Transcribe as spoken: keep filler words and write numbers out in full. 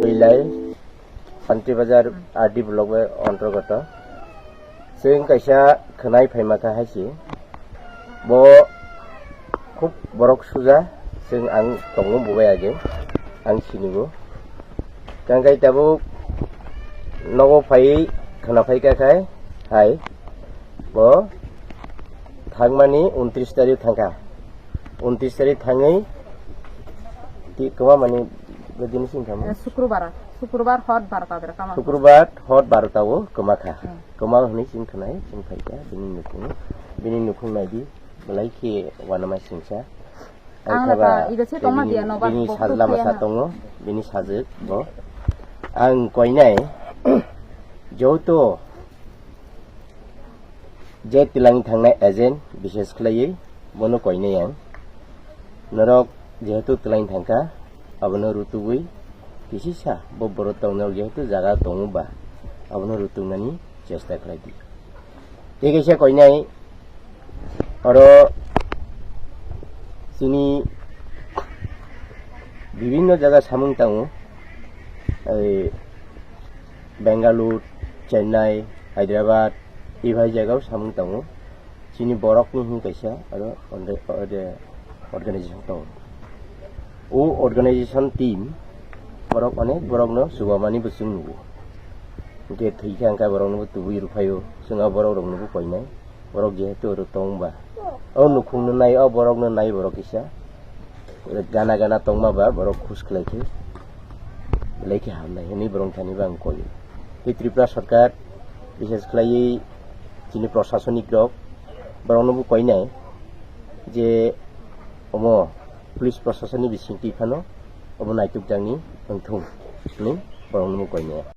Bilai, Santi Bazar R D block bai antargato. Chwng kaisa khwnai phaima kha hai se. Bo khub borok suja, chwng ang tongo bo bai age, ang sinigo. Tangkai tabuk nogo phaiwi khwna phai kha khai hai. Bo thangmani untris tarik thangkha. Untris tarik thangwi ti kwma mani bedini sing thangma? Eh, Sukrubar, Sukrubar hot barota bera kama. Sukrubar hot barota o kwma kha. Hmm. Kwma hwnwi chwng khwnai, chwng phaikha bini nukhung, bini nukhung naidi belai khe wanama singsa. Ang Ai khaba ta iga se tongma bini, dia no ba bini bok sal tuk lama khe sa ha. Tongo, bini sajwk bo. Ang koinai joto je twlang thangnai agent, bishes khlaiwi bono koinai ang. Norok jehetu twlang thangkha, abono rutugwi kisisa bo borok tong, norok jehetu jaga tongo ba, abono rutungnani chesta khlai di. Tei kaisa koinai oro chini bibinno jaga samung tango, ei Bengaluru, Chennai, Hyderabad, ibai jagao samung tango. Chini borokni hwn kaisa aro onde, ode organization tongo. O organization team borok onek borokno chubamani bo chwng nugo. Hwnkhe thwikha hwnkhe borokno bo tubui rwphaio, chwng a borok rokno bo koinai. Borok jehetu oro tong ba, o nukhungno nai, o borokno nai borok kisa. Gana gana tongma ba borok khus khlai khe, belai khe hamnai hwnwi borok thani bo ang koi. Tei Tripura sarkar, bishes khlaiwi chini prosasonik rok, borokno bo koinai je omo police prosasonni bisingtwi phano obo naitukjakni wngthung hwnwi borokno bo koinai.